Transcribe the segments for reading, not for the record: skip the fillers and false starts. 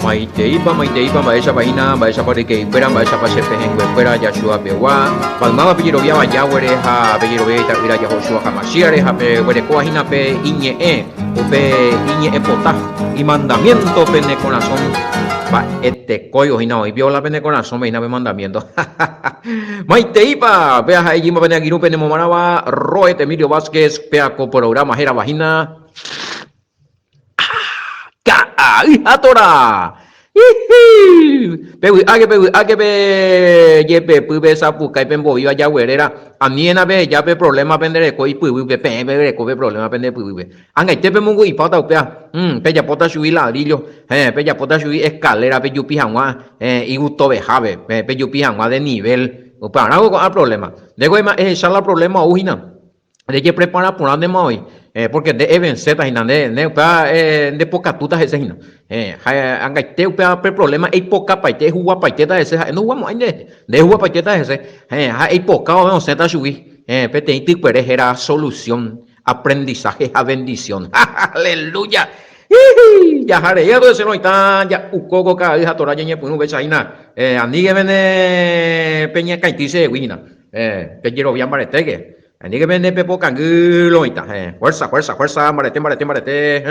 Maiteípa, maiteípa, mba'éichapa hína, mba'éichapa ryke'ykuéra, mba'éichapa che pehẽnguekuéra Yahshua pegua, maymáva pejeroviáva Yahweh-re ha pejerovia ita'ýra Yahoshua HaMashiach-re ha peguerekóva hína pe iñe'ẽ, upe iñe'ẽpota, imandamiénto pene korasõ mba'etekóivo hína oĩ viola pene korasõme hína pe mandamiénto. Maiteípa, péa ha'e jýma pene angirũ penemomarãva Roet Emilio Vázquez, péa ko programa hérava hína. Ka'ay ha Torá! Pevy'áke, pevy'áke pe jepepy pe sapukái pembovíva jagueréra, aniéna peheja pe problema pende reko ipyvýpe, peẽ peguereko pe problema pende pyvýpe. Angaite pemongu'ipáta upéva, pejapóta chugui ladrillo, pejapóta chugui escalera pejupi hag̃ua igustovehápe, pejupi hag̃ua de nivel, upearãko ko'ã problema. Ndéko ehecha la problema ou hína. Rejeprepara porã ndéma oĩ, pórke nde evenséta hína, nde nde upéva ndepokatúta hese hína. Ha angaite upéva pe provléma eipokapaite, ehuguapaitéta hese, ha'e ndohugamo'ãi nderehe, nde ehuguapaitéta hese, ha eipoka vove osẽta chugui peteĩ tykuere héra solusión, aprendisáhe ha vendisión. Aleluya! Jaha rei atu hese roĩta ja'u kóko ka'ay ha Torá ñañepyrũ péicha hína, aníke pene peñakãity chehegui hína, pejerovia mbaretéke. Aníke pende pepo kangy lo oĩta. Fuerza, fuerza, fuerza, mbarete, mbarete, mbarete.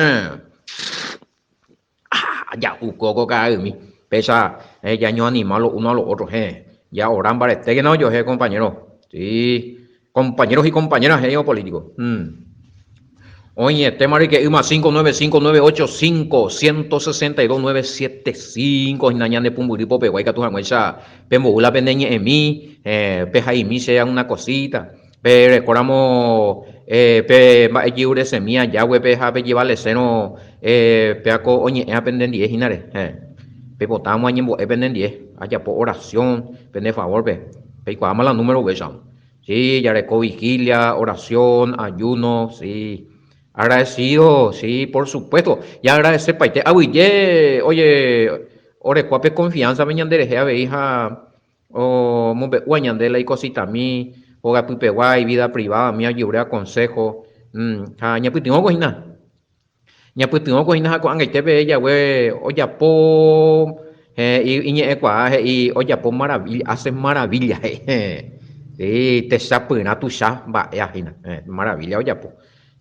Ah, ja'u kóko ka'aymi. Péicha jañoanima lo uno a lo otro. Ja'ora mbaretékena ojoehe, compañero. Sí. Compañeros y compañeras, he'ívo político. Oĩetéma ryke'ýma 595985 162 975 hína ñande pumbyry popegua ikatu hag̃uáicha pembo'y la pene ñe'ẽmi, pehaimi che una cosita, perekóramo pe mba'e jy'uresemi ajáguepe ha pejevalesérõ péa ko oñe'ẽva pendendie hínare, peipotáramo añembo'e pendendie, ajapo oración pende favor-pe, peikuaáma la número upéicha. Sí, jareko vigilia, oración, ayuno, sí. Agradecido, sí, por supuesto. Jaagradecepaite. Aguyje, oye, orekua pe confianza pe ñanderehe avei ha omombe'úva ñande la icositami, hogapypegua, ivida privada, umi ojeruréva consejo. Ha ñapytyvõko hína. Ñapytyvõko hína ha ko'ag̃aite peve jave ojapo iñe'ẽkuaa he'i ojapo maravilla, hace maravilla he'i. Techapyrã tuicha mba'éva hína, maravilla ojapo.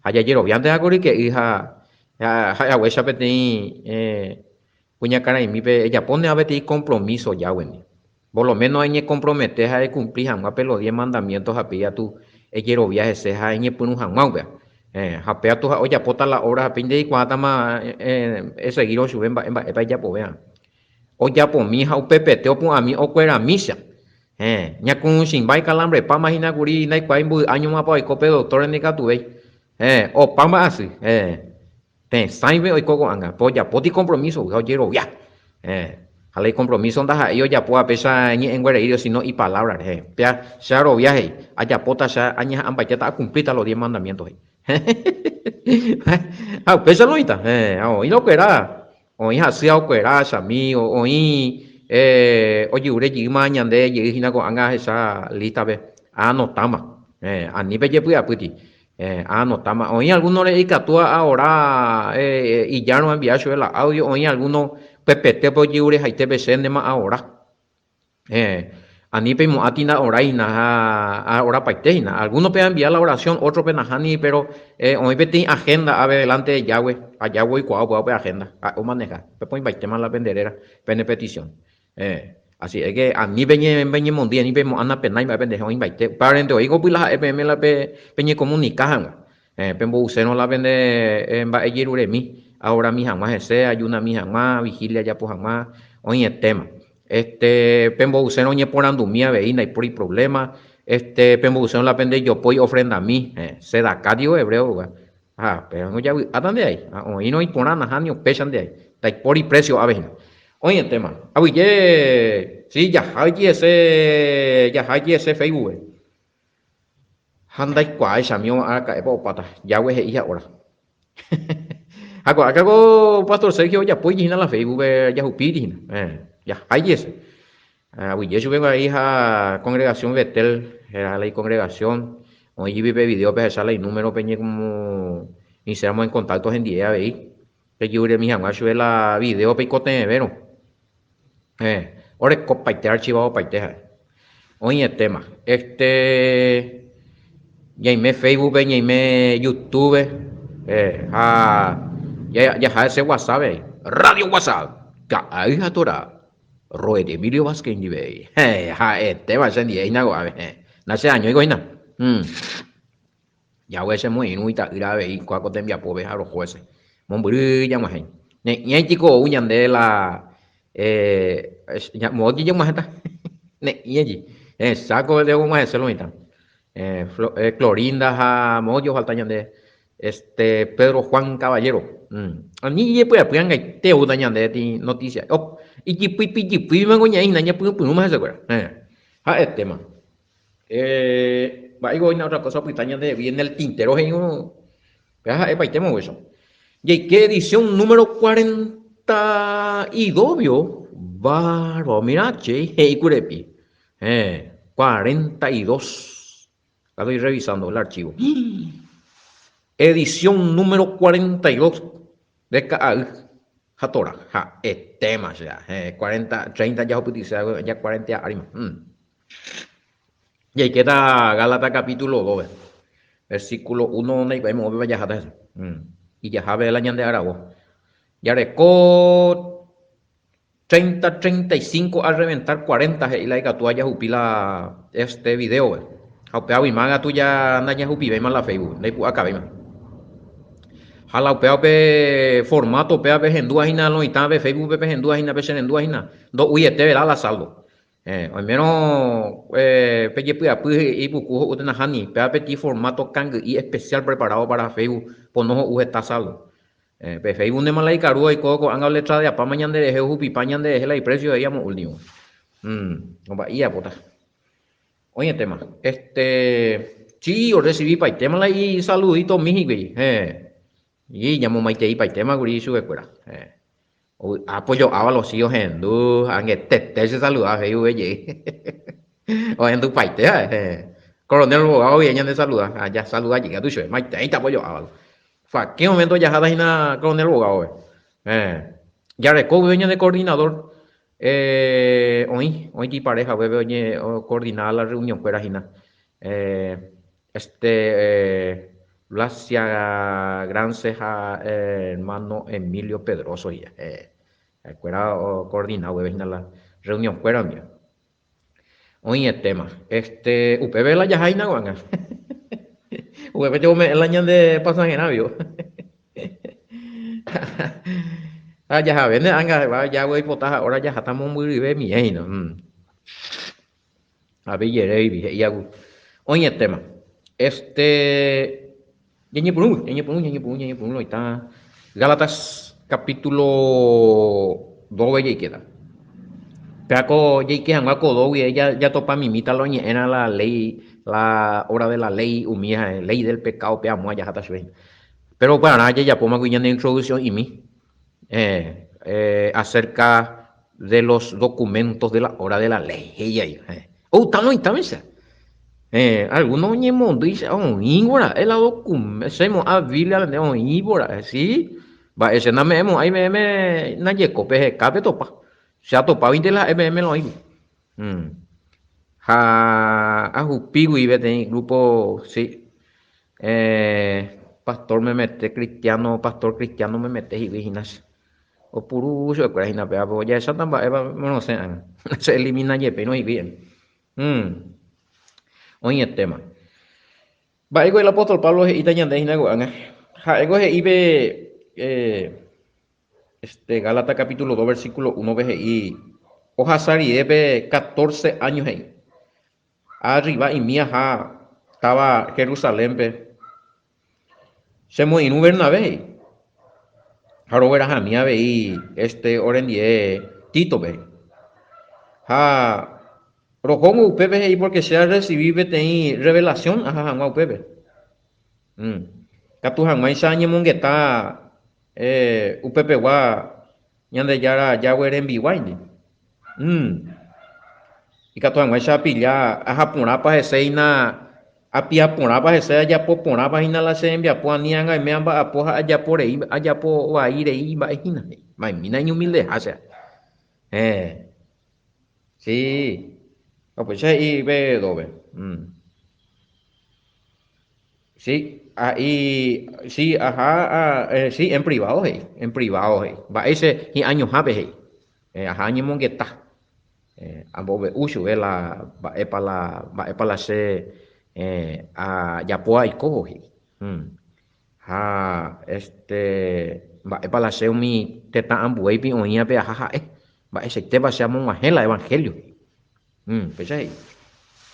Ha jajeroviánte ha ko ryke'y ha ha'ehaguéicha peteĩ kuñakaraimípe ejapóneva peteĩ kompromíso Yahweh-ndi. Por lo méno eñekompromete ha ekumpli hag̃ua pe los diez mandamientos ha péi atu ejerovia hese ha eñepyrũ hag̃ua upéva. Ha péva atu ha'e ojapóta la obra ha péi ndeikuaátama esegírõ chupe mba'e mba'épa ejapovéva. Ojapomi ha upepete opu'ãmi okueramícha. Ñakuruchĩmba ikalambrepáma hína kuri ndaikuaái mboy áñomapa oiko pe doctor ndikatuvéi. Opa mba'asy. Tesãive oiko ko'ág̃a, pe ojapóta ikompromísogui ha ojerovia. Héẽ, ha la ikompromíso ndaha'éi ojapóva péicha ñe'ẽnguereíre, síno ipalávra rehe. Péa che arovia he'i, Ajapóta che añeha'ãmbaitéta akumplíta los diez mandamientos he'i. Ha upéicha oĩta. Héẽ, ha oĩ la okuera, oĩ hasýva okuera chami, oĩ ojyure jeýma ñande jey hína ko'ág̃a ahecha lístape, aanotáma. Héẽ, ani pejepy'apýti. Aanotáma. Oĩ algúnore ikatúva aora ijárõ enviar chupe la audio, oĩ algúno pepetépe ojeurehaitépe chéntema aora. Ani peimo'ãti nda'orái hína ha aorapaite hína. Algúnope aenvia la oración, ótrope nahániri, péro oĩ peteĩ agenda ápe delante de Yahweh, ha Yahweh oikuaa upéva upe agenda, ha'e omaneha. Pepoĩmbaitéma la pende réra, pene petición. Así es que ani peñemondýi, ani peimo'ã napenái mba'e pendehe oĩmbaite. Upévarente oĩ ko pyla ha'e peẽme la peñekomunika hag̃ua. Pembo'usérõ la pende mba'ejeruremi, aorami hag̃ua hese, ajunami hag̃ua, vigilia ajapo hag̃ua, oĩetéma. Este, pembo'usérõ oñeporandumi avei, ndaipóri problema. Este, pembo'usérõ la pende jopói ofrendami, sedaká digo hebreo upéva. Ha péva javy'áta nde ai. Ha oĩrõ iporã nahániri upéicha nde ai. Ndaipóri precio ápe hína. Oĩetéma. Aguyje, si jaha oityese, jaha oityese Facebook-pe. Ha ndaikuaái chami araka'épa opáta. Yahweh he'i ha'óra. Ha ko'ág̃a ko Pastor Sergio ojapóiji hína la Facebook-pe jahupíri hína. Jaha oityese. Aguyje chupe avei ha congregación Betel, héra la icongregación, oĩ jepi pe video-pe ahecha la inúmero peñemoĩséramo en contacto hendie avei, pejyvyremi hag̃ua chupe la video peikotevẽvérõ. Héẽ, orekopaite archivadopaite ha'e. Oĩetéma. Este, ñaime Facebook-pe, ñaime YouTube-pe, eh, ha jaha hese WhatsApp-pe. Radio WhatsApp, Ka'ay ha Torá, Roel Emilio Vázquez ndive. Héẽ, ha'etéva che ndie hína ko'ápe. Héẽ, nacheañóiko hína. Hmm. Jahue che moirũ ita'ýra avei kua ko tembiapópe ha roho hese. Mombyry ñag̃uahẽ. Ne'ĩaitiko ou ñande la moõti ñag̃uahẽta. Ne'ĩaji. Hesã ko og̃uahẽse lo mitã. Clorinda ha moõti ofalta ñande este Pedro Juan Caballero. Ani ijepy'apy angaite oúta ñande tĩ noticia. Ijypyipijypýimango ñaĩhína ñapyrũpyrũma hesekuéra. Ha'etéma. Mba'éiko oĩna otra cosa opyta ñandehegui en el tintero he'írõ péva ha'e paitéma upéicha. Jaike edición número 42 vio, bárbaro, mira che he'i kurepi. Héẽ, 42. Acá estoy revisando el archivo. Edición número 42 de Ka'ay ha Torá. Ha'etéma che, héẽ, 40, 30 jahupytyse ya 40 árima. Jaikéta Gálatas capítulo 2-pe, versículo 1 ndaikuaái moõpepa jaháta hese. Ijahápe la ñande aravo. Jareko 30, 35 al reventar 40 he'i la ikatúva jahupi la este video-pe. Ha upévaguima katu ja ndajahupivéima la Facebook, ndaipu'akavéima. Ha la upéva pe formato upéva pehendúva hína lo mitã pe Facebook-pe pehendúva hína pecherendúva hína, ndo'uiete vera la saldo. Oimérõ pejepy'apy ipuku ho'u térã nahániri, péva peteĩ formato kangy'i especial preparado para Facebook pono ho'u heta saldo. Pe Facebook ndéma la ikaru oiko ko'ág̃a oletradeapáma ñanderehe ohupipa ñanderehe la iprecio he'i amo último. Omba'e ijapóta. Oĩetéma. Este, chi orrecibipaitéma la isaludito mi hikuái. Ñamomaiteipaitéma kuri ichupekuéra. Ovy'a pojo'áva los sí ohendu, angetete che saluda he'i upe jey. Ohendupaite ha'e. Coronel Bogado guive ñande saluda, ha ja saluda jey katu chupe, maiteĩta pojo'áva. Fa qué momento jaháta hína Coronel Bogado-pe. Jareko guive ñande coordinador oĩ, oĩti ipareja upépe oñe coordina la reunión kuéra hína. Este Blasia Grance ha hermano Emilio Pedroso hi'a. Ha'ekuéra ocoordina upépe hína la reunión kuéra umi. Oĩetéma. Este upépe la jaha hína ko'ág̃a. Upépe ome'ẽ la ñande pasajerã vio. Ha jahavéne ág̃a ja oipota ha'óra jaháta mombyryve mie hína. Avei jeréivi, he'i agu. Oĩetéma. Este, ñañepyrũgui, ñañepyrũ, ñañepyrũ, ñañepyrũ lo mitã. Gálatas capítulo 2 jaikéta. Péva ko jaike hag̃ua ko 2 guive jatopa mimíta la oñe'ẽra la ley, la obra de la ley, umi ley del pecado pe amóa jaháta chupe. Pero upearã jajapómakuri ñane introducción'imi. Acerca de los documentos de la obra de la ley, he'i ahí. Outárõ oĩtavaicha. Alguno oñemondýicha oĩvo ra'e la documento, che mo'ã Biblia ra'e oĩvo ra'e, si, mba'e che name'ẽmo'ãi peẽme najeko peheka petopa. Che atopáguinte la ha'e peẽme la oĩgui. Ha ahupígui peteĩ grupo, si, Pastor memete cristiano, pastor cristiano memete hikuái hína che. Opuru chupekuéra hína péva, péro jahecháta mba'épa rosẽ ág̃a. Che elimina jepérõ hikuái. Oĩetéma. Mba'éiko el apóstol Pablo he'íta ñande hína ko'ág̃a? Ha'éko he'i pe este Gálatas capítulo 2 versículo 1-pe he'i ohasa rire pe 14 áño he'i. Aarriva imi aha táva Jerusalénpe, chemoirũ Bernabé he'i, ha roguerahami avei este orendie Títope he'i. Ha rohóngo upépe he'i porque che arrecibi peteĩ revelación aha hag̃ua upépe. Katu hag̃uáicha añemongeta upepegua Ñandejára Yahweh rembiguáindi. Ikatu hag̃uáicha apilla aha porãpa hese hína, apia porãpa hese, ajapo porãpa hína la che rembiapo, ani ág̃a aime amba'apo ha ajapo rei, ajapo vai rei mba'e hína. Maimína iñumildeha che. Héẽ. Sí, upéicha he'i pe dópe. Sí, a'i, sí, aha, sí, en privado he'i, en privado he'i. Mba'éicha hi'añohápe he'i. Aha añemongeta. Ambove'u chupe la mba'épa la mba'épa la che ajapóva aikóvo he'i. Ha este mba'épa la che umi tetã ambuéipi oĩvape aha ha'e, mba'eichaitépa che amog̃uahẽ la evangelio. Péicha he'i.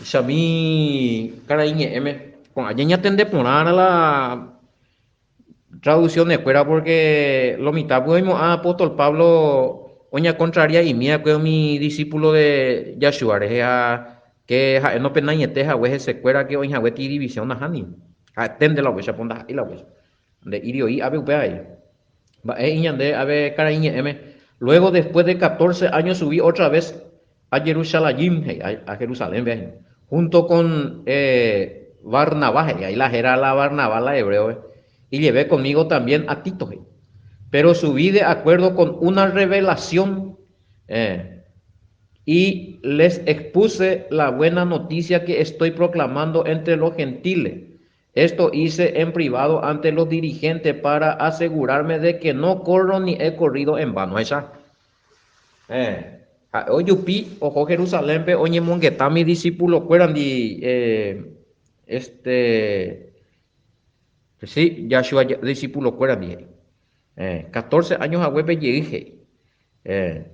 Chami karai ñe'ẽme, ko'ã ñañatende porãrã la traducciones-kuéra porque lo mitãpy oimo'ã apóstol Pablo oñakontraria'imi va'ekue umi discípulo de Yahshua rehe ha ke ha'e nopenaiete hague hesekuéra ke oĩ hague ti división nahániri. Ha'eténte la upéicha, po ndaha'éi la upéicha. Nde'íri oĩ ápe upéva he'i. Mba'e he'i ñande ave karai ñe'ẽme, Luego después de catorce años subí otra vez a Jerusalajim, he'i, a Jerusalén-pe ahína, junto con Barnabás, he'i, ahí la héra la Barnabás la hebreo-pe, y llevé conmigo también a Tito, he'i. Pero subí de acuerdo con una revelación, y les expuse la buena noticia que estoy proclamando entre los gentiles. Esto hice en privado ante los dirigentes para asegurarme de que no corro ni he corrido en vano. Ahecha. Eh, ha'e ojupi oho Jerusalénpe oñemongeta mi discípulo-kuérandi, eh, este, sí, Yahshua discípulo-kuérandi he'i. Eh, 14 años haguépe jey he'i. Eh,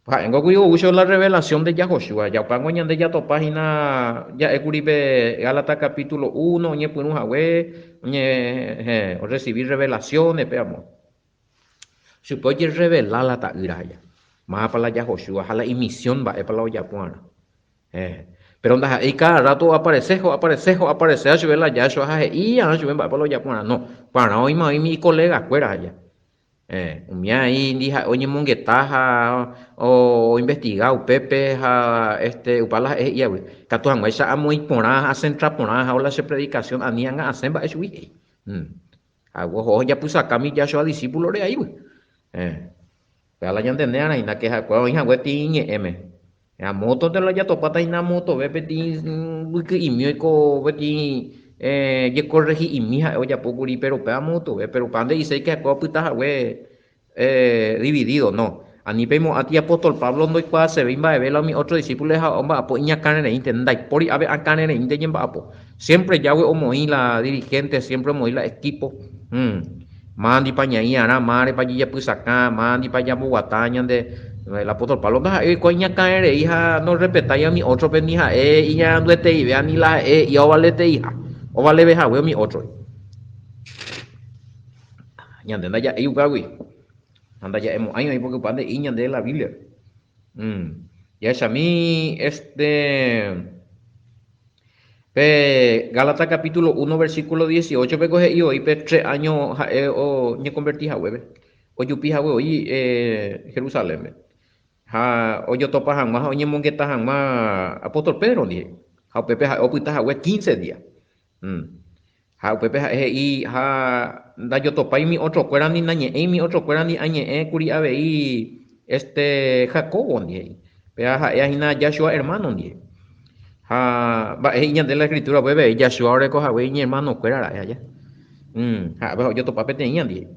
Ha'éngo kuri oúcho la revelación de Yahoshua, jaupángo ñande jatopa hína ja'ékuri pe Gálatas capítulo uno oñepyrũ hague oñe heẽ orrecibi revelaciones pe amo. Chupe ojerrevela la ta'ýra aja, mávapa la Yahoshua ha la imisión mba'épa la ojapo arã. Heẽ. Péro ndaha'éi káda rráto oaparese ha oaparese ha oapareséva chupe la Yahshua ha he'i arã chupe mba'épa la ojapo arã. No, upearã oĩma oĩmi ikolegakuéra aja. Umi aĩndi ha'e oñemongeta ha oinvestiga upépe ha este upa la ha'e he'i hague. Katu hag̃uáicha amoĩ porã ha asentra porã ha la che predikasión ani ág̃a asẽ mba'e chugui he'i. Ha oho ojapysakami Yahshua disípulore aĩgui. Péva la ñantende arã hína ke ha'ekuéra oĩ hague tĩ iñe'ẽme. Ha mótonte la jatopáta hína motove peteĩ mbyky'imi oiko peteĩ jekorrehi'imi ha'e ojapo kuri, péro upéva motove, péro upéva nde'iséi ke ha'ekuéra opyta hague dividído, no. Ani peimo'ãti apóstol Pablo ndoikuaasevéi mba'eve la umi ótro disípulo ha omba'apo iñakãrereínte, ndaipóri ápe akãrereínte ñemba'apo. Siémpre Yahweh omoĩ la dirihénte, siémpre omoĩ la ekípo. Mávadipa ñaĩ arã, mávarepa jajapysakã, mávadipa jamboguata ñande. El apóstol Pablo ndaha'éi oiko iñakãre rei ha ndorrespetái umi ótrope ni ha'e iñarandueteivéva ni la ha'e he'íva ovaleteiha, ovaleve hague umi ótrogui. Ñande ndaja'éi upévagui ha ndaja'emo'ãi oĩ pórke upéva nde'íri ñandéve la Bíbliape. Jahechami este. Pe Gálatas capítulo 1 versículo 18 peko he'i voi pe tres áño ha'e oñekonverti haguépe, ojupi hague voi Jerusalénpe. Ha ojotopa hag̃ua ha oñemongeta hag̃ua apóstol Pedro ndive. Ha upépe ha'e opyta hague quince día. Ha upépe ha'e he'i, Ha ndajotopái umi otrokuérandi, nañe'ẽi umi otrokuérandi, añe'ẽ kuri avei este Jacobo ndive, he'i. Péva ha'éva hína Yahshua ermáno ndive. Ha mba'e he'i ñande la escritura upépe avei, Yahshua oreko hague iñermanokuéra ra'e aja. Ha avei ojotopa peteĩva ndive.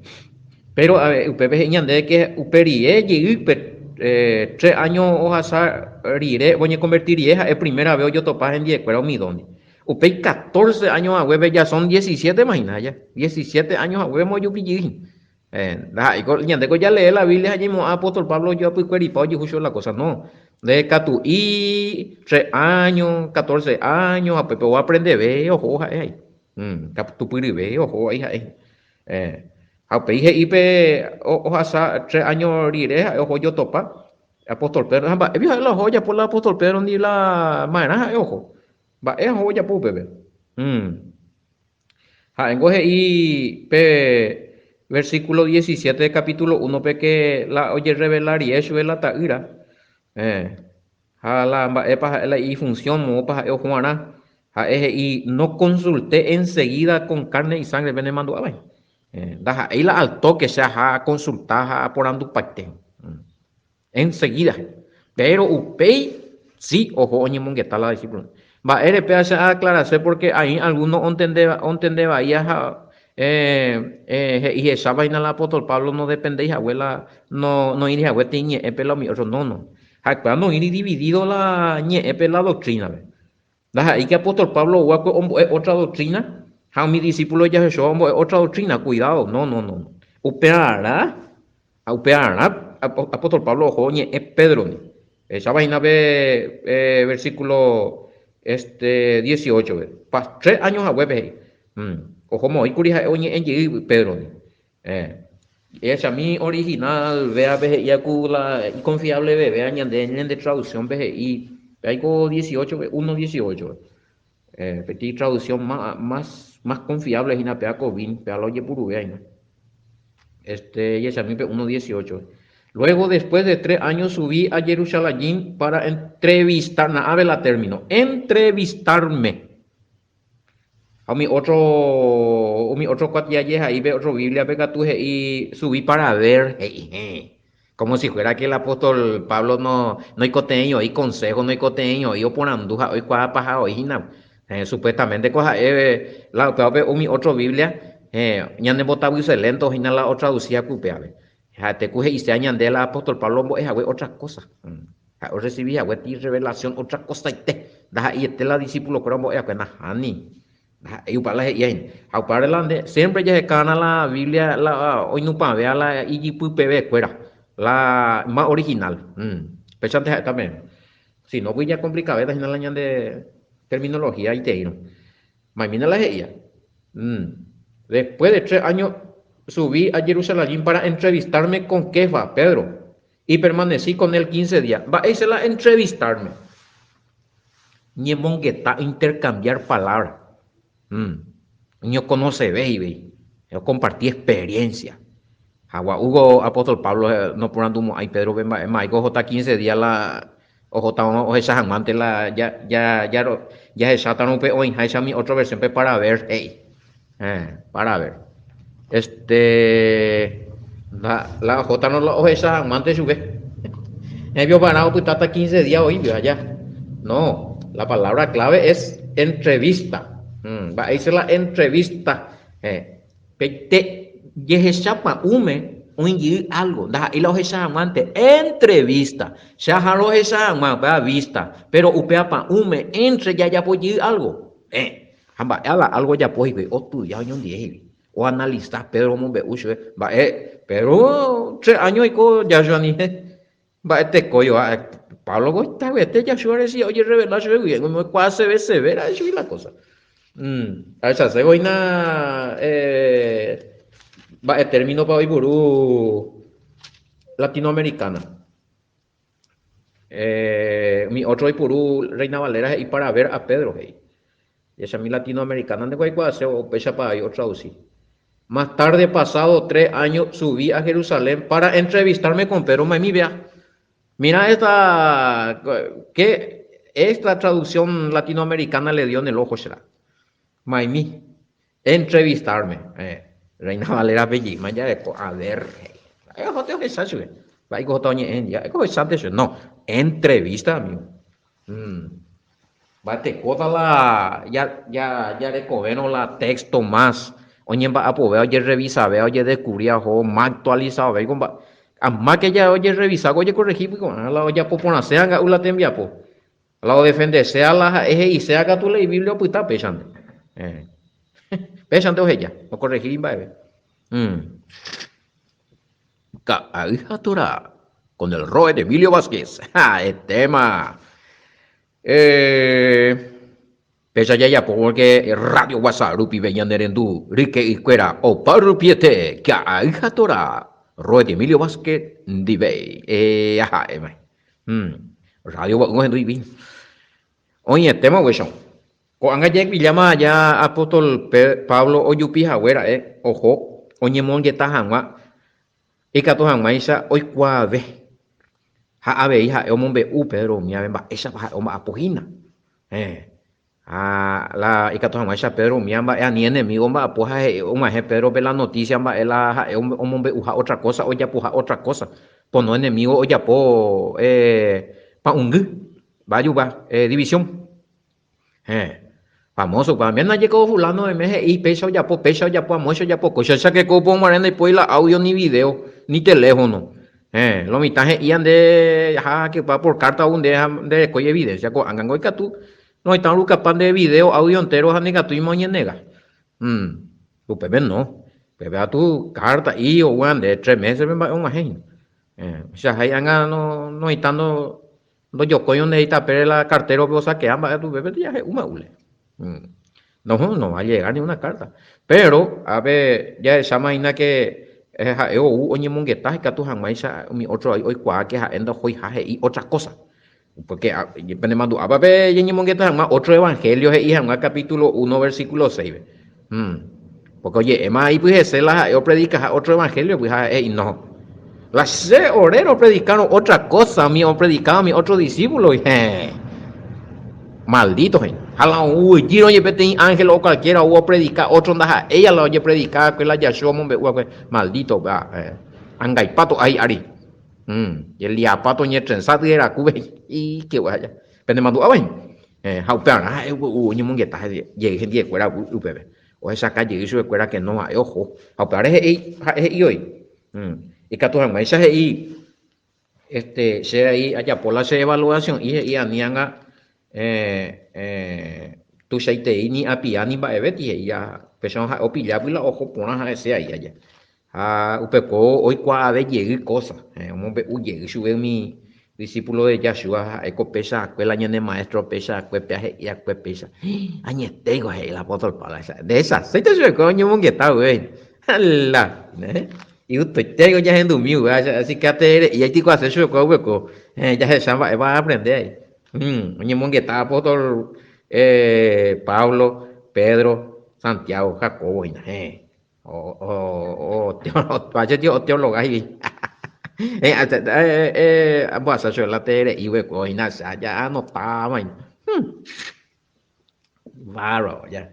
Péro upépe he'i ñandéve ke upe rire jey pe tres áño ohasa rire, oñekonverti rire ha'e primera vez ojotopa hendiekuéra umi dos ndive. Upéi catorce áño haguépe ya son diecisiétema hína aja, diecisiete áño haguépema ojupi jey hína. Ndaha'éiko, ñandéko jalee la Biblia ha ñaimo'ã apóstol Pablo ojoapykueripa ojehu chupe la kósa, no. Nde katu'i, tres áño, catorce áño, ha upépe oaprendeve oho ha'e aĩ. Katupyryve oho aĩ ha'e. Ha upéi he'i pe ohasa tres áño rire ha'e oho ojotopa apóstol Pedro, ha mba'épi ha'e la oho ojapo la apóstol Pedro-ndi la ma'erã ha'e oho. Mba'e oho ojapo upépe? Ha'éngo he'i pe versículo 17 capítulo 1-pe ke la ojerrevela rire chupe la ta'ýra, ha la mba'épa ha'e la ifunción, moõpa ha'e ohu'arã, ha'e he'i no consulté enseguida con carne y sangre penemandu'ávai. Ndaha'éi la al toque che aha aconsulta ha aporandupaite. Enseguida. Péro upéi si oho oñemongeta la disípulo. Mba'ére péva che aaklarase pórke aĩ algúno ontende vai ha he'i hecháva hína la apóstol Pablo nodependéi hague la noĩri hague tei ñe'ẽpe la umi ótro. No, no. Ha'ekuéra noĩri dividído la ñe'ẽpe la doktrínape. Ndaha'éi ke apóstol Pablo ou va'ekue ombo'e ótra doktrína ha umi disípulo ijahechóva ombo'e ótra doktrína. Kuidádo, no, no, no. Upearã, ha upearã apóstol Pablo oho oñe'ẽ Pédrondi. Ehecháva hína pe versíkulo este dieciocho-pe. Pa tres áño haguépe he'i. Oho moõikuri ha'e oñe'ẽ jey Pédrondi. Ehechami original véape he'íva ku la iconfiable vevéva ñande ñande traducción-pe he'i, aiko dieciocho-pe, uno dieciocho-pe. Peteĩ traducción más, más confiable hína péva ko vin, péva la ojepuruvéva hína. Este, jahechami pe uno dieciocho-pe. Luego, después de tres años, subí a Jerusalén para entrevistar, na'ave la término, entrevistarme. Ha umi ótro, umi ótro kuatia jehaípe, ótro Bíbliape katu he'i subí para ver, he'i, héẽ. Como si fuera que el apóstol Pablo no, noikotevẽi oĩ consejo, noikotevẽi oĩ oporandu ha oikuaapaha oĩ hína. Héẽ, supuestamente ko ha'e la upévape umi ótro Biblia, héẽ, ñanembotavyselénto hína la otraducía ku upévape. Ha'ete ku he'iséva ñande la apóstol Pablo ombo'e hague otra cosa. Ha'e orresivi hague ti revelación otra kosaite, ndaha'eiete la disípulokuéra ombo'e va'ekue, nahániri. Ndaha'éi upe la he'íva hína. Ha upévare la nde siémpre jahekárõ la Biblia la oinupãvéva la ijypypevekuéra, la más original. Péichante ha'éta peẽme. Si no, ijakomplikavéta hína la ñande terminología iteírõ. Maimína la he'íva. Después de tres años subí a Jerusalén para entrevistarme con Kefa, Pedro. Y permanecí con él quince días. Mba'éicha la entrevistarme? Ñemongeta, intercambiar palabra. Oñokonoseve he'ivéi. Okomparti experiencia. Ha gua'úko apóstol Pablo noporandumo'ãi Pédrope mba'e mba'éiko ohóta quince días la ohóta ohecha hag̃uánte la jahechátarõ upe oĩháicha umi ótro versiónpe para ver he'i. Para ver. Este, la, la ohótarõ la ohecha hag̃uánte chupe. Hembioparã opytáta quince días oĩmby aja. No, la palabra clave es entrevista. Mba'éicha la entrevista? Pe jehecha pa'ũme oĩ jey álgo, ndaha'éi la ohecha hag̃uánte, entrevista. Che aha rohecha hag̃ua, upéva vista, péro upéva pa'ũme éntre jajapo jey álgo. Ha mba'e la álgo ojapo hikuái? Ostudia oñondive hikuái, oanalisa, Pedro omombe'u chupe mba'e, Pedro tres áño oiko Joshua ndive, mba'e tekói oa, Pablo ko itavyete Joshua resi ojerrevela chugui, oikuaaseve seve ra'e chugui la kósa. Ahechase voína mba'e términopa oipuru latinoamericana. Umi ótro oipuru Reina Valera he'i para ver a Pedro he'i. Jahechami latinoamericana ndeko aikuaase upéichapa avei otradusi. Más tarde pasado tres años subí a Jerusalén para entrevistarme con Pedro Maimí vea. Mira esta que esta traducción latinoamericana le dio en el ojo será. Maimí entrevistarme. Reina Valera pejéima jareko a ver he'i. Ha'e ohóte ohecha chupe. Mba'éiko ohóta oñe'ẽ hendive. Ha'éko ohechánte chupe. No, entrevista amigo. Mba'etekóta la jarekovérõ la texto más oñemba'apovéva, ojerrevisavéva, ojedescubríva ohóvo, más actualizadovéva ko mba'e. Amáke ojerrevisáko ojekorrehípy ko'ág̃a la ojapo porãséva nga'u la tembiapo. La odefendeséva la ha'e he'iséva katu la ibiblia opyta péichante. Péichante oheja, okorrehíri mba'eve. Ka'ay ha Torá, con el Roe de Emilio Vázquez. Ha'etéma! Péicha jajapo porque Radio Guasa rupive ñane rendu ryke'ykuéra opa rupiete Ka'ay ha Torá, Roe de Emilio Vázquez ndive. Ha'éma. Radio gua'u ohendu ivíno. Oĩetéma upéicha. Ko'ág̃a jaipilláma aja apóstol Pablo ojupi hague ra'e oho oñemongeta hag̃ua ikatu hag̃uáicha oikuaave. Ha avei ha'e omombe'u Pedro umívape mba'éichapa ha'e omba'apo hína. Héẽ. Ha la ikatu hag̃uáicha Pedro umíva mba'e ani enemígo omba'apo ha he'i og̃uahẽ Pédrope la notísia mba'e la ha'e omombe'uha ótra kósa, ojapoha ótra kósa. Pono enemígo ojapo. Pa'ũngy, Vayupa, división. Héẽ. Famoso upéva. Ména jeko fulano oime he'i péicha ojapo, péicha ojapo, amóicha ojapo, kóicha. Cháke ko upe ndaipóri la audio ni video, ni teléfono. Héẽ. Lo mitã he'íva nde jaháke upéva por carta ou nde ha nderekói evidencia. Ko'ág̃ango ikatu noĩtã orukapa nde video, audio entero ha ndaikatúima oñenega. Upépe no. Upépe katu carta'i oúva nde tres mésepe mba'e og̃uahẽ hína. Héẽ. Chahái ág̃a noĩtã Ndojokói onde itapére la cartero-pe osakea mba'e upépe jahe'úma ule. No, no va a llegar ni una carta. Pero, ápe jahecháma hína que ha'e ou oñemongeta ikatu hag̃uáicha umi otro oikuaa que ha'e ndohoiha he'i otra cosa. Porque penemandu'ápa pe ñañemongeta hag̃ua otro evangelio he'i hag̃ua capítulo 1 versículo 6-pe. Porque oje'éma ipyhese la ha'e opredikaha otro evangelio, pues ha'e he'i no. La che ore ropredikárõ otra cosa umi opredikáva umi otro discípulo, heẽ. Maldito he'i. Ha la oguejýrõ jepe peteĩ ángel o cualquiera ou opredika otro ndaha'éi la ojepredika va'ekue la Yahshua omombe'u va'ekue. Maldito upéva, heẽ. Angaipa to'a hi'ári. Jeliapa toñetrensa tyerakúpe he'i. Ikeguaja. Penemandu'áva hína. Ha upearã ha'e oñemongeta jey hendivekuéra upépe. Ohechauka jey chupekuéra que no ha'e oho. Ha upévare he'i, ha'e he'i voi. Ikatu hag̃uáicha he'i, este, che ai ajapo la che evaluación'i he'i ani ág̃a tuichaitei ni apia ni mba'evéti he'i upéicharõ ha'e opillágui la oho porã ha'ese ai aja. Ha upekuévo oikuaave jey kósa, omombe'u jey chupe umi disípulo de Yahshua, ha'e ko péicha akue la ñane maéstro péicha akue, péa he'i akue péicha. Añetéiko he'i la apóstol Pablo, ndehechaséita chupekuéra oñemongeta upépe. La, igustoitéiko ñahendumi upéva, así que atere'i aitikuaase chupekuéra upekuévo, jahecha mba'épa aaprende ai. Oñemongeta apóstol Pablo, Pedro, Santiago, Jacobo hína. Oteologa he'i. Ambohasa chupe la tere'i va'ekue oĩna che ja anotáma hína. Bárbaro ja.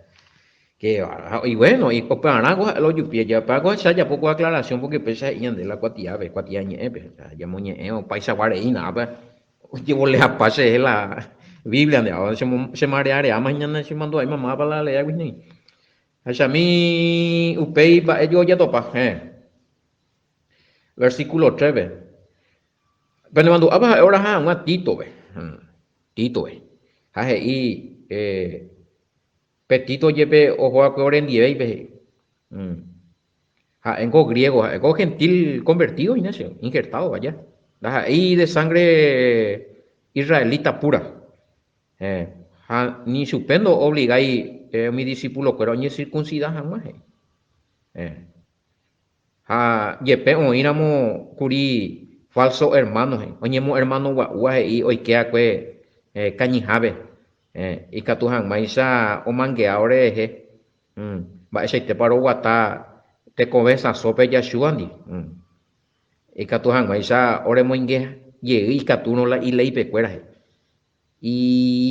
Qué bárbaro. Y bueno, y upearã ko ha'e la ojupi aja. Upéva ko che ajapo ko aclaración porque upéicha he'i ñande la kuatiápe, kuatiañe'ẽpe. Jamoñe'ẽ opaichagua reína ápe. Ojevoleapa cherehe la Biblia nde. Chemareareáma hína chemandu'avéima mávapa la aleágui hína. Jahechami upéi mba'e jojatopa. Héẽ. Versículo 3-pe. Penemandu'ápa ha'e oraha hag̃ua Títope. Títope. Ha he'i pe Tito jepe oho va'ekue orendivéipe he'i. Ha'éngo griego, ha'éko gentil convertido hína che, injertado aja. Ndaha'éi de sangre israelita pura. Héẽ, ha ni chupe ndo'obligái umi disípulokuéra oñesirkunsida hag̃ua, he'i. Héẽ. Ha jepe oĩramo kuri fálso ermáno, he'i, oñemoermanogua'úva he'i oike va'ekue kañyhápe, héẽ, ikatu hag̃uáicha omangea orerehe, mba'eichaitépa roguata tekove sãsópe Yahshua-ndi. Ikatu hag̃uáicha oremoinge jey ikatúrõ la ileipekuéra, he'i.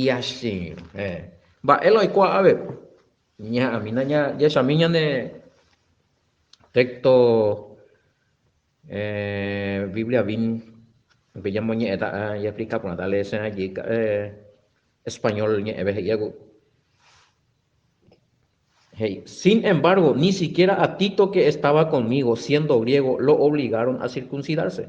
Iachĩrõ. Héẽ. Mba'e la oikuaa ave? Ñañeha'ãmína jahechami ñane texto Biblia vin upe ñamoñe'ẽta jaexplika porãta leesẽrã jey español ñe'ẽve he'íva ko. He'i, Sin embargo, ni siquiera a Tito que estaba conmigo, siendo griego, lo obligaron a circuncidarse.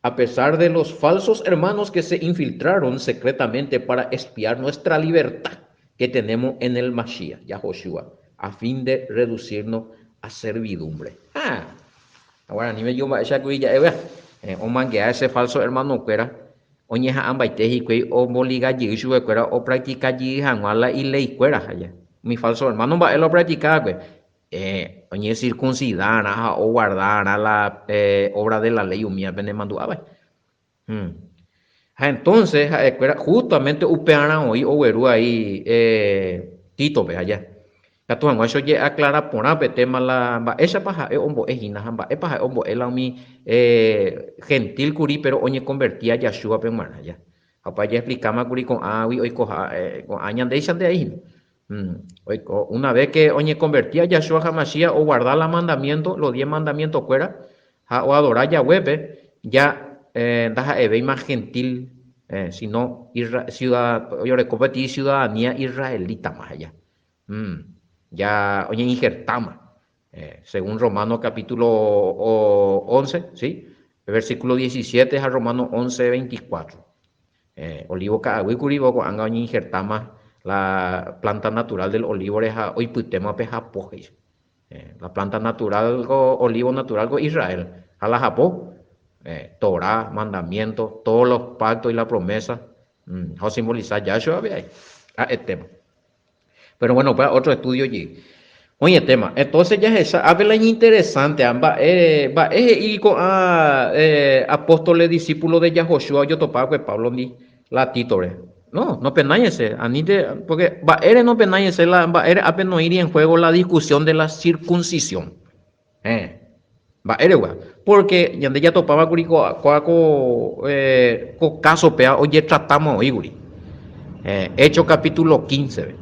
A pesar de los falsos hermanos que se infiltraron secretamente para espiar nuestra libertad que tenemos en el Mashiach, Yahoshua, a fin de reducirnos a servidumbre. Ha! Guaraníme yo mba'éicha kuri ja'éva, omangea ese falso hermano-kuéra, oñeha'ãmbaite hikuái omboliga jey chupekuéra opractica jey hag̃ua la ileikuéra. Umi falso hermano mba'e la opractica va'ekue? Oñecircuncidarã ha oguardarã la obra de la ley umíva penemandu'áva. Ha entonces ha'ekuéra justamente upearã oĩ ogueru aí Títope aja. Katu hag̃uáicha oje'aclara porã pe tema la mba'éichapa ha'e ombo'e hína ha mba'épa ha'e ombo'e la umi gentil kuri pero oñeconvertía Yahshua-pe g̃uarã aja. Ha opa jaexplikáma kuri ko'ãgui oikoha ko'ã ñandéichante aĩ hína. Oiko, una vez que oñeconvertía Yahshua HaMashiach oguarda la mandamiento, los diez mandamientos kuéra, ha oadora Yahweh-pe, ya ndaha'evéima gentil. Sino ciudad, oreko peteĩ ciudadanía israelítama he'ia. Ya oñeinjertáma. Según Romanos capítulo 11, ¿sí? Versículo 17 ha Romanos 11, 24. Olivo ka'aguýkuri ko'ág̃a oñeinjertáma la planta natural del olívore ha oipytéma pe hapo, he'i. La planta natural ko olivo natural ko Israel ha la hapo, Torá, mandamiento, todos los pactos y la promesa ha osimbolisa Yahshua avei ha'etéma. Pero bueno, upéva otro estudio jey. Oĩetéma. Entonces jahecha, ápe la iñinteresante, mba'e, mba'e he'i ko'ã apóstoles discípulo de Yahoshua ojotopa va'ekue Pablo ndi la Títore. No, no penái hese, anínte, porque mba'ére no penái hese la mba'ére ápe noĩri en juego la discusión de la circuncisión. Eh, mba'éregua? Porque ñande jatopáva kuri ko kóa ko eh, ko caso péa ojetratáma oĩ kuri. Eh, Hechos capítulo 15 pe.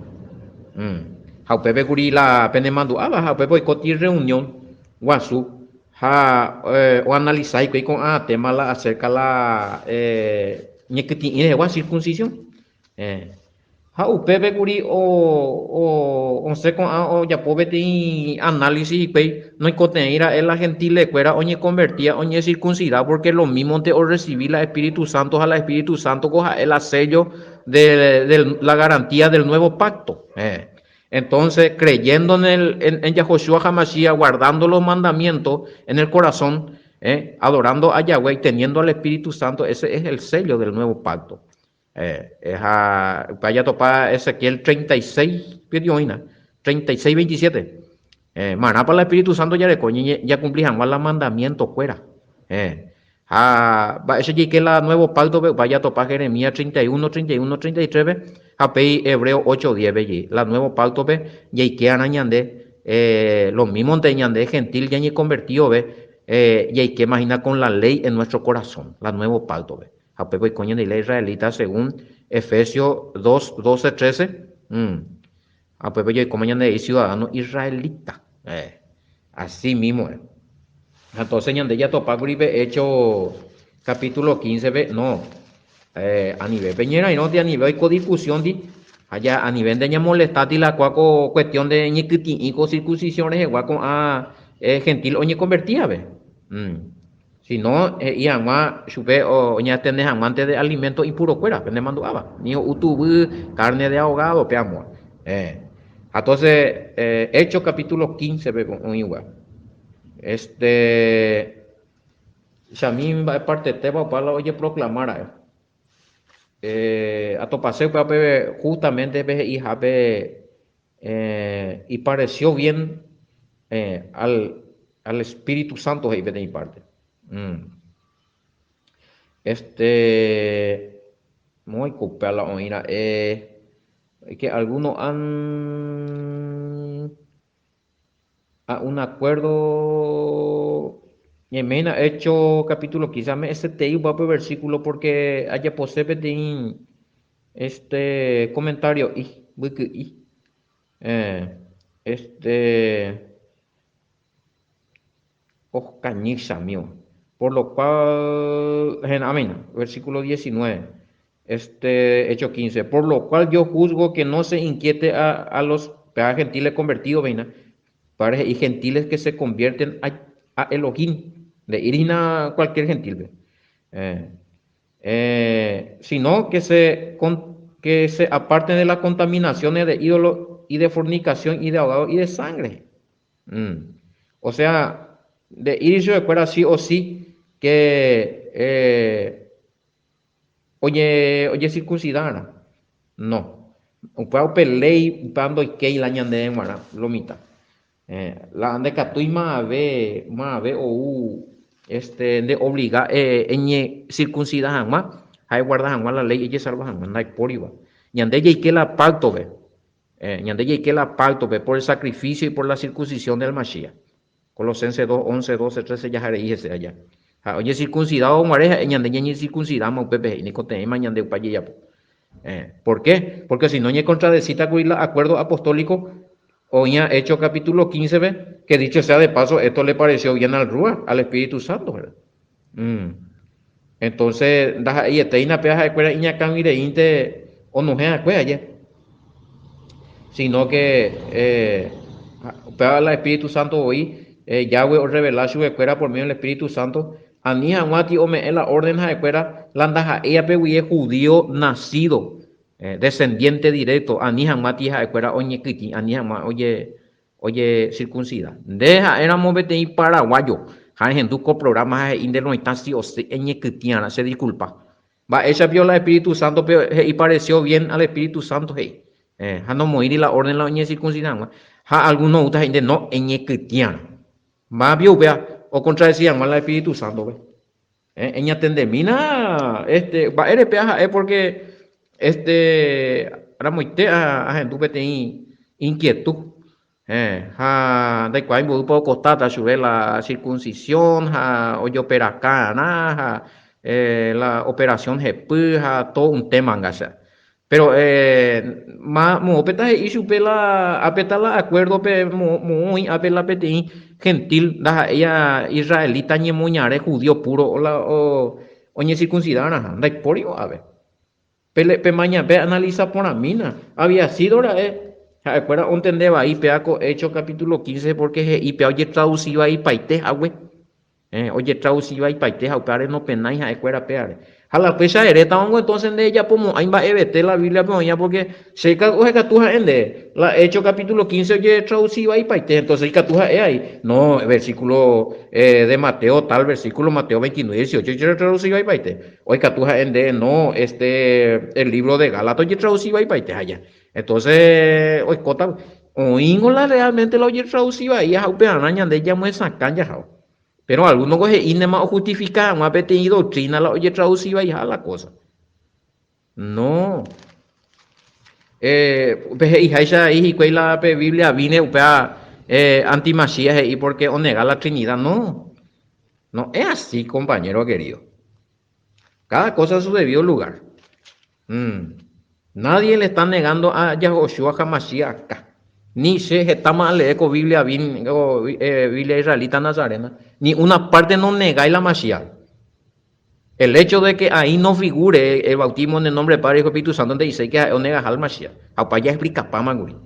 Mm. Ha upépe kuri la penemandu'áva ha upépe oikóti reunión guasu Ha oanalisa hikuái ko'ã téma la acerca la ñekytĩ'ỹ rehegua, circuncisión. Ha upépe kuri osẽ ko'ã ojapo peteĩ análisis hikuái noikotevẽi ra'e la gentile-kuéra oñekonvertía oñecircuncida porque lo mísmonte orrecibi la Espíritu Santo ha la Espíritu Santo ko ha'e la sello de la garantía del nuevo pacto. Entonces, creyendo en el, en, en Yahoshua HaMashiach, guardando los mandamientos en el corazón, eh, adorando a Yahweh y teniendo al Espíritu Santo, ese es el sello del nuevo pacto. Eh, ha, upéva jatopa Ezequiel 36, oĩna, 36, 27. Eh, marãpa la Espíritu Santo jareko jacumpli hag̃ua la mandamiento kuéra. Eh, Ha mba'éicha jaike la nuevo pacto-pe, upéva jatopa Jeremías 31, 31, 33-pe, ha upéi Hebreo 8, 10-pe jey. La nuevo pacto-pe jaike'arã ñande, lo mísmonte ñande gentil ñañekonvertíove, jaikéma hína con la ley en nuestro corazón, la nuevo pacto-pe. Ha upépe oiko ñande la israelita según Efesios 2, 12, 13. Ha upépe jaikóma ñande ciudadano israelita. Así mismo. Entonces ñande jatopákuri pe Hecho capítulo 15-pe, no, anive pe ñerairõti, anive oiko discusión-ti, ha ja anivénte ñamolestáti la kua ko cuestión de ñekytĩ'ĩ ko circuncisión rehegua ko'ã gentil oñekonvertívape. Sino he'i hag̃ua chupe oñeatende hag̃uánte de alimento impurokuéra, penemandu'áva, ni ho'u tuvy, carne de ahogado, pe amóa. Ha entonces, Hechos capítulo 15-pe oĩva. Este, chami mba'e partetépa opa la ojeproclama ra'e. Eh, atopase upéva pe justamente pe he'ihápe eh, y pareció bien eh, al, al Espíritu Santo he'i peteĩ parte. Mm. Este, moõiko upéva la oĩ ra'e, que algunos han A un acuerdo ñaiméina Hecho capítulo 15, ame'ẽsetei upéva pe versículo porque ajapose peteĩ este comentario'i mbyky'i. Eh, este okañy chamío. Por lo cual, amén, versículo 19. Este, Hecho 15. Por lo cual yo juzgo que no se inquiete a, a los gentiles convertidos, veina, padres y gentiles que se convierten a, a Elohim, de irina cualquier gentil, eh, eh, sino que se, con, que se aparten de las contaminaciones de ídolos y de fornicación y de ahogado y de sangre. Mm. O sea, de ir de fuera sí o sí que eh, Oje, ojesirkunsidarã? No. Upéva upe léi upéva ndoikéi la ñandéve g̃uarã lo mitã. La ndekatúi mavave, mavave ou este nde obliga eñesirkunsida hag̃ua ha eguarda hag̃ua la léi ejesalva hag̃ua, ndaipóriva. Ñande jaike la pacto-pe, ñande jaike la pacto-pe por el sacrificio y por la circuncisión del Mashiach. Colosenses 2, 11, 12, 13 jaha rei hese aja. Ha oñecircuncidávo guare ha'e ñande ñañecircuncidáma upépe he'i nikotevẽma ñande upa jejapo. Eh, ¿por qué? Porque si no ñecontradecita kuri la acuerdo apostólico oĩa Hechos capítulo 15-pe, que dicho sea de paso, esto le pareció bien al Rúa, al Espíritu Santo, ¿verdad? Mm. Entonces ndaha'eietéina péva ha'ekuéra iñakãguireínte onohẽ va'ekue aje, sino que upéva la Espíritu Santo voi Yahweh orrevela chupekuéra por medio del Espíritu Santo, ani hag̃uáti ome'ẽ la orden ha'ekuéra la ndaha'éiape guie judío nacido, descendiente directo, ani hag̃uáti ha'ekuéra oñekytĩ, ani hag̃ua oje Ojesirkunsida. Nde ha'éramo peteĩ paraguayo ha ehendu ko programa ha he'i nde roitã si o si eñekytĩarã, che disculpa. Mba'éicha pio la Espíritu Santo pe he'i pareció bien al Espíritu Santo he'i. Eh, ha nomoĩri la orden la oñesirkunsida hag̃ua. Ha alguno oúta he'i nde no eñekytĩarã. Máva pio upéva okontradeci hag̃ua la Espíritu Santo pe. Eh, eñatendemína este mba'érepe ha'e porque este ramoite ahendu peteĩ inquietud eh, ha ndaikuaái mboýpa okostáta chupe la circuncisión ha ojoperaka'arã ha eh, la operación hepy ha todo un tema anga che. Pero eh, ma moõpeta he'i chupe la ápeta la acuerdo-pe moõ oĩ ápe la peteĩ gentil ndaha'éi israelita ñemoñare judío puro la oñecircuncidarãha, ndaipóri ko'ápe. Pe pemaña pe analiza porãmína, había sido ra'e ha'ekuéra ontende vai péva ko Hechos capítulo 15 porque he'i péva ojetraduci vaipaite hague. Ojetraduci vaipaite ha upévare nopenái ha'ekuéra pévare. Ha la upéicha erétavango entonces ndejapomo'ãi mba'evete la Bíbliape oĩva porque che ohekatu ha'e nde, la Hechos capítulo 15 ojetraduci vaipaite, entonces ikatu ha'e ai, no, versículo de Mateo tal versículo, Mateo 29, 18 ojetraduci vaipaite. O ikatu ha'e nde, no, este, el libro de Gálatas ojetraduci vaipaite ha ya. Entonces oikóta, oĩngo la realmente la ojetraduci vai ha upearã ñande ñamyesakã jahávo. Pero alguno ko he'íntema ojustifika hag̃ua peteĩ doctrina la ojetraduci vaiha la cosa. No. Eh, pe he'iháicha he'i hikuái la pe Biblia vine upéva eh, antimachía he'i porque onega la Trinidad. No. No es así, compañero querido. Cada cosa en su debido lugar. Mm. Nadie le está negando a Yahoshua Hamashiach acá. Ni che hetáma alee ko Biblia, eh, Biblia israelita nazarena. Ni una parte no negáis la Mashiach. El hecho de que ahí no figure el bautismo en el nombre del Padre, Hijo y Espíritu Santo nde'iséi que ha'e onegaha al Mashiach. Ha opa jaexplikapáma kuri.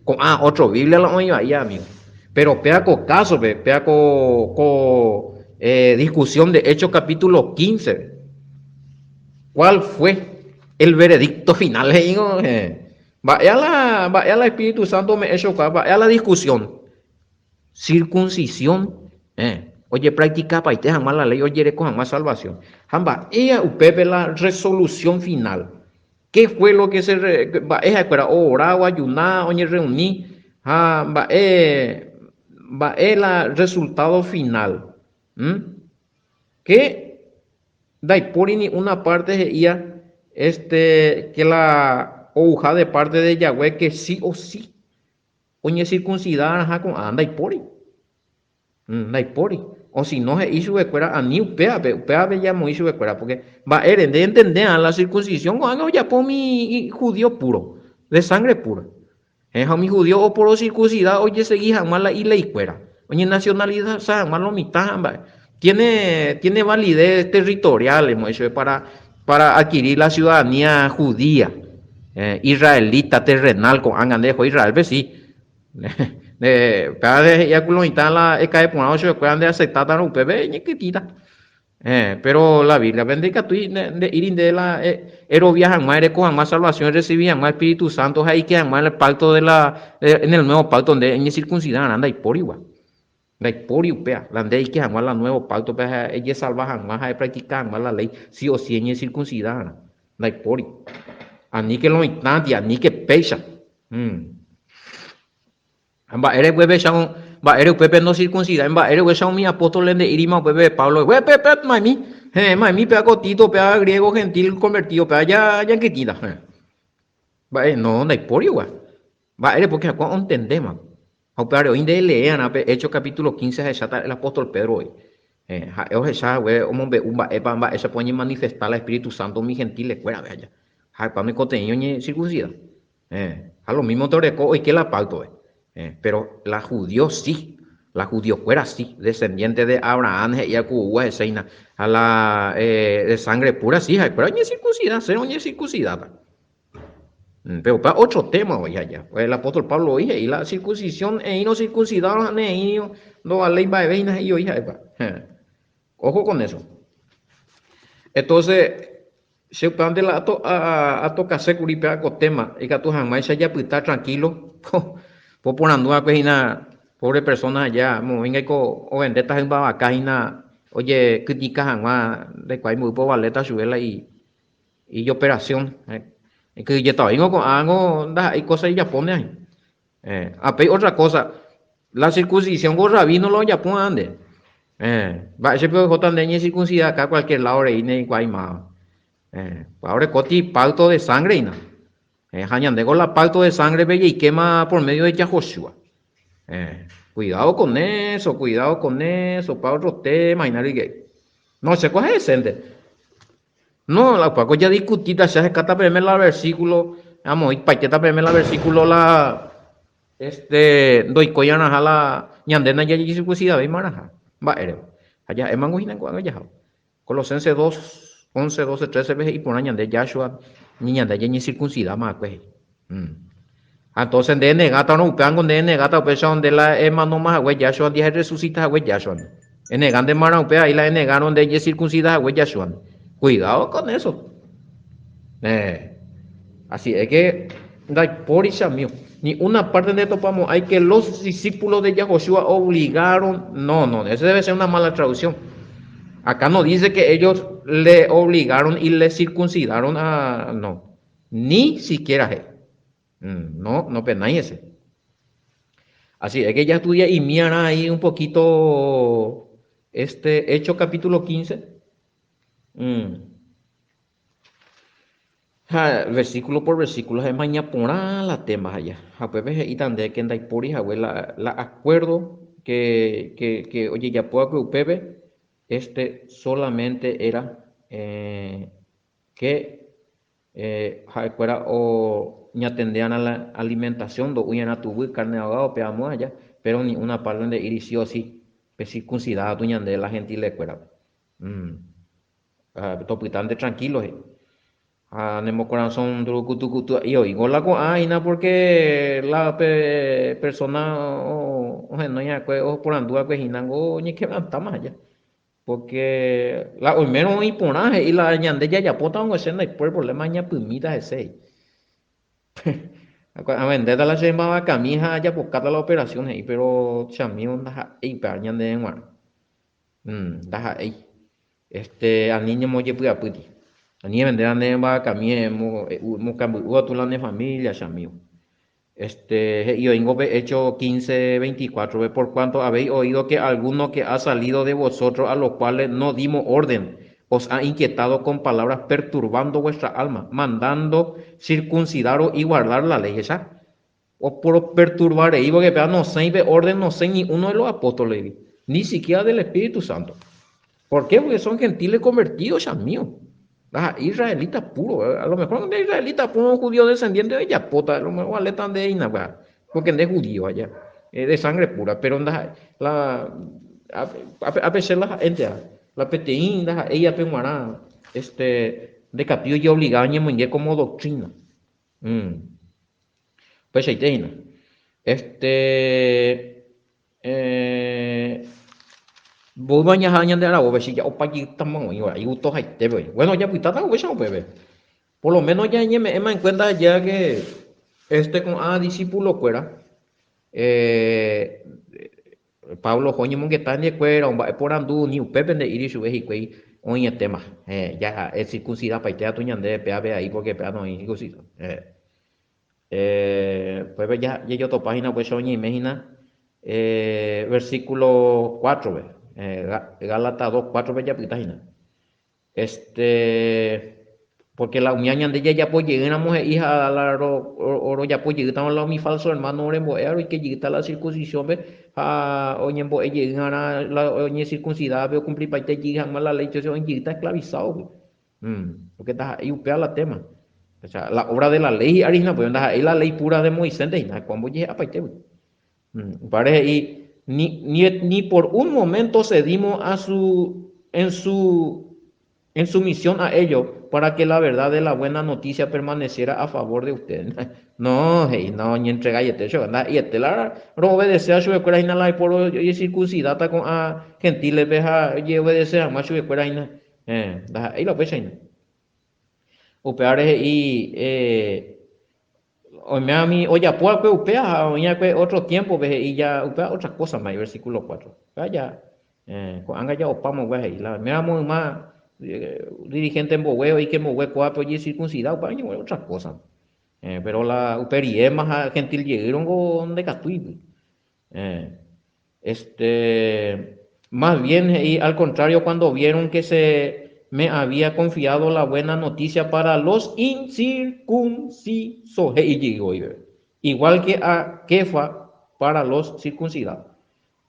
Ko'ã otro Biblia la oĩ vai amigo. Pero péa ko kásope, péa ko, ko eh, discusión de Hechos capítulo 15. Cuál fue el veredicto final he'ígo eh, mba'e la mba'e la Espíritu Santo ome'ẽ chokua, mba'e la discusión. Circuncisión eh, ojepracticapaite hag̃ua la ley ojereko hag̃ua salvación. Ha mba'éa upépe la resolución final. Qué fue lo que se mba'e ha'ekuéra oora, oajuna, oñerreuni ha mba'e mba'e la resultado final. ¿Mm? Qué Ndaipóri ni una parte he'ía este que la ouha de parte de Yahweh que sí o sí oñecircuncida'arãha ko'ã, ndaipóri. Ndaipóri. O si no he'i chupekuéra ani upévape, upévape jamoĩ chupekuéra, porque mba'ére nde entende'ã la circuncisión ko'ág̃a ojapo umi judío puro, de sangre pura. Ha umi judío oporocircuncida ojesegi hag̃ua la ileikuéra, oñenacionaliza hag̃ua lo mitã ha mba'e. Tiene, tiene validez territorial, hemos dicho, para, para adquirir la ciudadanía judía, eh, israelita terrenal, ko'ág̃a nde eho Israel-pe, sí. Nde, upéva he'íva ku lo mitã la ekae porã chupekuéra nde aceptátarõ upépe eñekytĩta. Héẽ, péro la Bíbliape ndaikatúi nde'íri nde la erovia hag̃ua, ereko hag̃ua salvasiõ, erresivi hag̃ua Espíritu Santo ha eike hag̃ua en el pacto de la, en el nuevo pacto nde eñesirkunsidarã, ndaipórigua. Ndaipóri upéva, la nde eike hag̃ua la nuevo pacto-pe ha ejesalva hag̃ua ha epractika hag̃ua la ley, si o si eñesirkunsidarã. Ndaipóri. Aníke lo mitãti, aníke péicha. Ha mba'ére upépe mba'ére upépe nocircuncidái, mba'ére upéicha umi apóstoles nde'írima upépe Pablo, Pe, pe, maimi, heẽ, maimi péva ko Tito, péva griego gentil convertido, péva ja, jakytĩta, heẽ. Mba'e, no, ndaipóri upéva. Mba'ére, porque ha'ekuéra ontendéma. Ha upévare oĩ nde elee'arã pe Hechos capítulo 15 ahecháta el apóstol Pedro voi. Heẽ, ha'e ohecha hague omombe'u mba'épa, mba'éichapa oñemanifesta la Espíritu Santo umi gentiles-kuérape aja. Ha ha'ekuéra oikotevẽ oñecircuncida. Ha lo mismo te oreko oike la pacto-pe. Pero la judío sí. La judíokuéra si, descendiente de Abraham he'íva ku oúva hese hína, ha la de sangre pura si, ha'ekuéra oñecircuncida, che oñecircuncidáta. Pero upéva otro tema oĩ aja. El apóstol Pablo oĩ he'i la circuncisión eĩrõ circuncidado ha neĩrõ ndovaléi mba'eve hína he'i oĩ ha'épa. Ojo con eso. Entonces, che upévante la atokase kuri péva ko tema, ikatu hag̃uáicha japyta tranquilo, poporandu va'ekue hína pobre persona aja, moõingaiko ovendéta hymba vaka hína ojekytĩka hag̃ua ndaikuaái mboýpa ovaléta chupe la ijoperación. Ikyhyjéta oĩngo ko'ág̃a ndaha'éi cosa ijapóne aĩ. Apéi otra cosa, la circuncisión ko rabino la ojapo ande. Mba'éicha piko oikóta nde ñecircuncida acá cualquier lado rei neikuaái máva. Pa orekóti pacto de sangre hína. Ha ñande ko la pacto de sangre pe jaikéma por medio de Yahoshua. Cuidado con eso, cuidado con eso, pa otro tema hína rike. No, che ko ha'esénte. No, la upéva ko jadiscutíta che ahekáta peẽme la versículo, amoĩpaitéta peẽme la versículo la este ndoikói arãha la ñande ndajajecircuncidavéima arãha. Mba'érepa? Ha ja'émango hína ko'ág̃a jahávo. Colosenses 2, 11, 12, 13 pe he'i porã ñande Yahshua ni ñande jañecircuncidáma va'ekue he'i. Ha entonces nde enegátarõ upévango nde enegáta upéicha nde la emanóma hague Yahshua ndi ha erresucita hague Yahshua ndi. Enega nde marã upéva ahí la enegárõ nde ejecircuncida hague Yahshua ndi. Cuidado con eso. Eh. Así es que ndaipóri chamío. Ni una parte nde topamo'ãi que los discípulos de Yahoshua obligaron. No, no, ese debe ser una mala traducción. Acá no dice que ellos le obligaron y le circuncidaron a... No. Ni siquiera he'i. No, no penái hese. Así es que ya estudia'imiarã ahí un poquito este Hecho capítulo 15. Mm. Ha versículo por versículo ha'emaña porã la tema allá. Ha upépe he'íta nde que ndaipóri hague la, la acuerdo que, que, que ojejapo va'ekue upépe, este solamente era eh, que Ha'ekuéra oñatende'arã la alimentación, ndo'úi'arã tuguy, carne ahogado, pe amo aja, pero ni una parte nde'íri sí o sí pe circuncidada tu ñande la gentilekuérape. Topytánte tranquilo he'i. Ha nemokorasõ ndurukutukutua'i oĩngo la ko'ã hína porque la pe persona ohenói va'ekue oporandu va'ekue hína ngo oñequebrantáma aja. Pórke la oimérõ oĩ porã he'i la ñande jajapóta che ndaipóri provléma añapymíta hese he'i. Avendéta la che mbavakami ha ajapokáta la operasión he'i, péro chamígo ndaha'éi upéva ñandéve g̃uarã. Ndaha'éi. Este, ani ñambojepy'apýti. Ani evendéta ne mbavakami emokamby'úva tu la ne família chamígo. Este, he'i oĩngo pe Hecho 15, 24-pe, Por cuanto habéis oído que alguno que ha salido de vosotros a los cuales no dimos orden, os ha inquietado con palabras perturbando vuestra alma, mandando circuncidaros y guardar la ley. Hecha, oporoperturba rei, porque péva nosẽi pe orden nosẽi ni uno de los apóstoles-gui, ni siquiera del Espíritu Santo. ¿Por qué? Porque son gentiles convertidos, chamío. Ndaha'éi israelita puro, a lo mejor nde israelita puro judío descendiente ojapóta, a lo mejor valeta nde hína, porque nde judío allá, de sangre pura, pero ndaha'éi, la, ápe che la ha'éntea, la peteĩ ndaha'éi ápe g̃uarã, este, ndekatúi ojeobliga oñemoinge como doctrina. Upeichaite hína. Este, Eh, mboýma ñaha ñande aravópe che ja'opa jeytama oĩ ora, igustohaitépe oĩ. Bueno, japytáta upéicha upépe. Por lo menos ñañeme'ẽma en cuenta ya que este ko'ã discípulo-kuéra, eh, Pablo oho oñemongeta hendivekuéra, omba'eporandu, ni upépe nde'íri chupe hikuái oĩetéma. Eh, ja ecircuncidapaite katu ñande péape ai porque péa noĩri circuncisión. Eh. Upépe jajotopa hína upéicha oñeime hína versículo 4-pe, Gálatas 2, 4-pe japyta hína. Este, porque la umíva ñande jajapo jeýramo he'i ha la rojapo jeýtama la umi falso hermano orembo'éva roike jeýta la circuncisión-pe ha oñembo'e jey hag̃ua la oñecircuncidávape okumplipaite jey hag̃ua la ley, entonces oĩ jeýta esclavizado-pe. Porque ndaha'éi upéva la tema. O sea, la obra de la ley hi'ári hína, pues ndaha'éi la ley pura de Moisés-nte hína, ha'ekuéra ombojehe'apaitégui. Upévare he'i, Ni, ni, ni por un momento cedimos a su, en su, en sumisión a ellos para que la verdad de la buena noticia permaneciera a favor de ustedes. No, he'i, no oñentregaiete chupe, ndaha'eiete la roobedecéva chupekuéra hína la oiporo oñecircuncidáta ko'ã gentíles-pe ha ojeobedece hag̃ua chupekuéra hína. Héẽ, ndaha'éi la upéicha hína. Upévare he'i oime umi ojapo va'ekue upéva ha oĩ va'ekue ótro tiémpope he'i ja upéva ótra kósama he'i versíkulo cuatro. Upéva ja ko'ág̃a ja opáma upéva he'i. La oiméramo yma dirihénte mbogue oike mbogue kóvape ojesirkunsida upéva oñemoĩ ótra kósama. Péro la upe riréma ha gentil jeýrõngo ndaikatúigui. Este, más bien he'i, al contrario, cuando vieron que se me había confiado la buena noticia para los incircuncisos, he'i jey voi peve, igual que a Kefa para los circuncidados.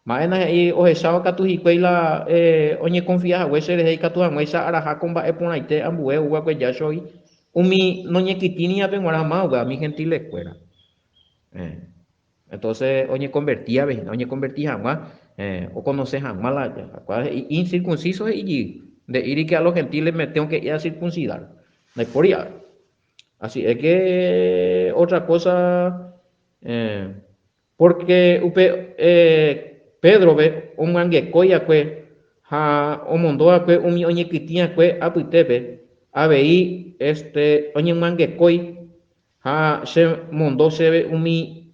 Ma'éna he'i ohecháva katu hikuái la oñekonfia hague che rehe ikatu hag̃uáicha araha ko mba'e porãite ambue oguakue jáchogui umi noñekytĩrivape g̃uarã máva umi gentilekuéra. Entonces oñeconverti ave hína, oñeconverti hag̃ua, oconoce hag̃ua la jakuaa he'i incircunciso he'i jey, nde'íri que a los gentiles me tengo que ir a circuncidar, ndaipóri ave. Así es que otra cosa, porque upe Pedro-pe omyangekói akue ha omondo akue umi oñekytĩ akue apytépe, avei este oñemyangekói Ha che mondo chéve umi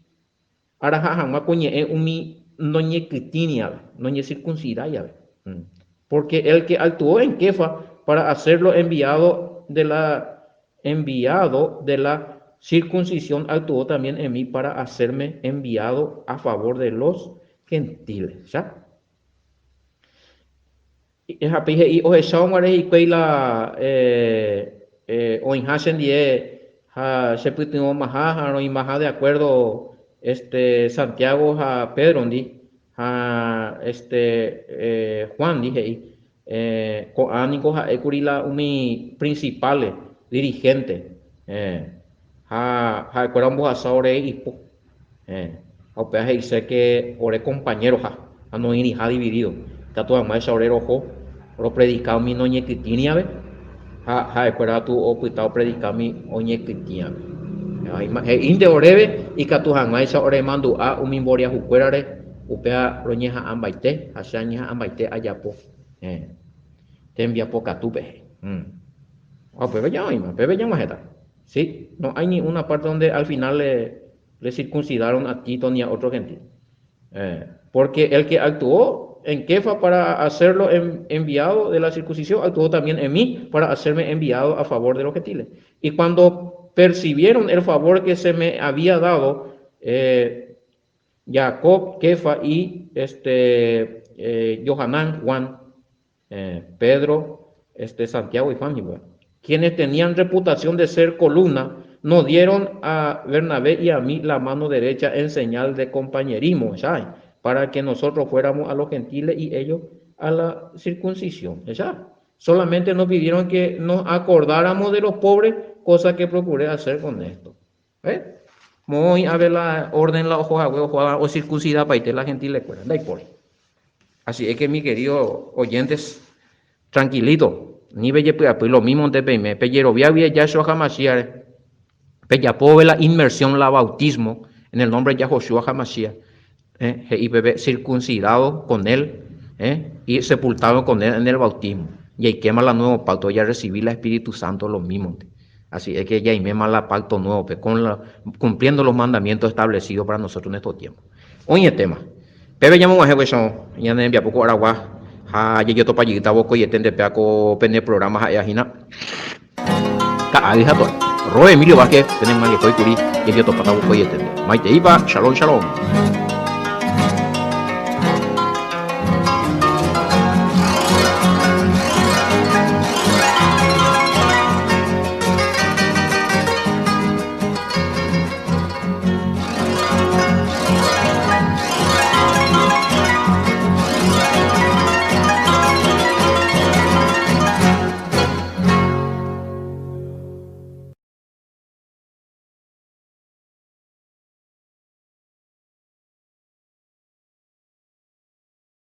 araha hag̃ua ko ñe'ẽ umi noñekytĩri ave, noñecircuncidái ave. Porque el que actuó en Kefa para hacerlo enviado de la enviado de la circuncisión actuó también en mí para hacerme enviado a favor de los gentiles. Cha? Hape he'i ohechávo guare hikuái la oĩha chendie ha chepytyvõmaha ha roĩmaha de akuérdo este Santiago ha Pédrondi ha este Juan-ndi, he'i. Ko'ã niko ha'ékuri la umi prinsipále dirihénte ha ha'ekuéra ombohasa ore ipo. Ha upéva he'ise ke ore kompañeroha ha noĩriha dividído, ikatu hag̃uáicha ore roho ropredika umi noñekytĩri ave, ha ha'ekuéra katu opyta opredika umi oñekytĩ ave. He'ínte oréve ikatu hag̃uáicha oremandu'a umi mboriahukuérare, upéva roñeha'ãmbaite ha che añeha'ãmbaite ajapo tembiapo katúpe. Ha upépe ja oĩma, upépe ñag̃uahẽta. Sí, no hay ni una parte donde al final le, le circuncidaron a Tito ni a otro gentil. Eh, porque el que actuó en Kefa para hacerlo enviado de la circuncisión, actuó también en mí para hacerme enviado a favor de los gentiles. Y cuando percibieron el favor que se me había dado, eh, Jacob, Kefa y este, eh, Johanán, Juan, eh, Pedro, este, Santiago y Juan, quienes tenían reputación de ser columna, nos dieron a Bernabé y a mí la mano derecha en señal de compañerismo, ¿sabes? Para que nosotros fuéramos a los gentiles y ellos a la circuncisión, ¿sabes? Solamente nos pidieron que nos acordáramos de los pobres, cosa que procuré hacer con esto. ¿Eh? Moõ ave la orden la oho hague oho ocircuncidapaite la gentilekuéra. Ndaipóri. Así es que mi querido oyentes, tranquilito, ni pejepy'apy, lo mímonte peime, pejeroviágui Yahshua HaMashiach-re, pejapóve la inmersión, la bautismo, en el nombre de Yahoshua HaMashiach, eh, he'i peve circuncidado con él, eh, y sepultado con él en el bautismo. Jaikéma la nuevo pacto, ya recibí la Espíritu Santo lo mímonte. Así es que jaiméma la pacto nuevo, pe, con la, cumpliendo los mandamientos establecidos para nosotros en estos tiempos. Oĩetéma. Péve ñamog̃uahẽ guéicha ñane rembiapo ko aragua ha jajotopa jeýta vokoiete ndepéva ko pene programa ha'éva hína Ka'ay ha To'e. Roe Emilio Vázquez pene mangekói kuri jajotopáta vokoiete nde. Maiteípa, shalom shalom.